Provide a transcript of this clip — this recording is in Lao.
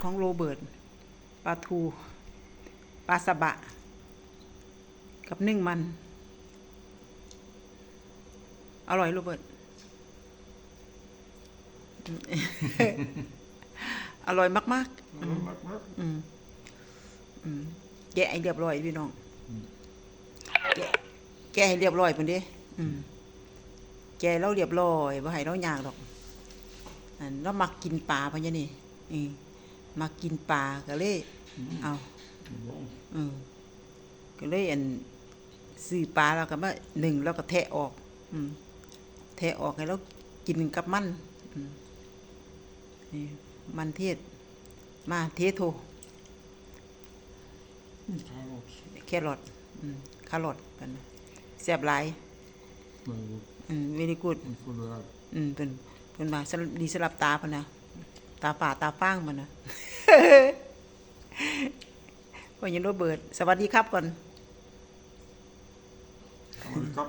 ຂອງໂຣເບີດ ປາທູ ປາຊາບະ ກັບໜຶ້ງມັນ. ອະລ່ອຍ ໂຣເບີດ? ອະລ່ອຍມາກໆ. ອືມ ອະລ່ອຍມາກໆ. ອືມ ອືມ ແກະໃຫ້ລຽບຮ້ອຍພີ່ນ້ອງ. ອືມ ແກະ ແກະໃຫ້ລຽບຮ້ອຍພຸ້ນເດ້. ອືມ ແກະໃຫ້ລາວລຽບຮ້ອຍ ບໍ່ໃຫ້ລາວຍາກດອກ. ອັນ ລາວມັກກິນປາ ພໍ່ໃຫຍ່ນີ້. ເອີ ມັກກິນປາ ກໍເລີຍ ອືມ ເອົາ ອືມ ເອີ ກໍເລີຍ ອັນ ຊື້ປາແລ້ວກໍມາໜຶ້ງ ແລ້ວກໍແທະອອກ. ອືມ ແທະອອກໃຫ້ລາວກິນກັບມັນ. ອືມ ນີ້ ມັນເທດ ມາເທໂທ. ອືມ ແຄຣອດ ແຄຣອດ. ອືມ ຄາຣອດ ເພິ່ນ ແຊບຫຼາຍ. ອືມ very good. ອືມ ເພິ່ນ ເພິ່ນວ່າ ສຳ ດີສຳລັບຕາ ເພິ່ນນະ ຕາຝ້າຕາຟາງ ເພິ່ນນະ. ພໍ່ໃຫຍ່ໂຣເບີດ ສະຫວັດດີຄັບກ່ອນ. ສະຫວັດດີຄັບ.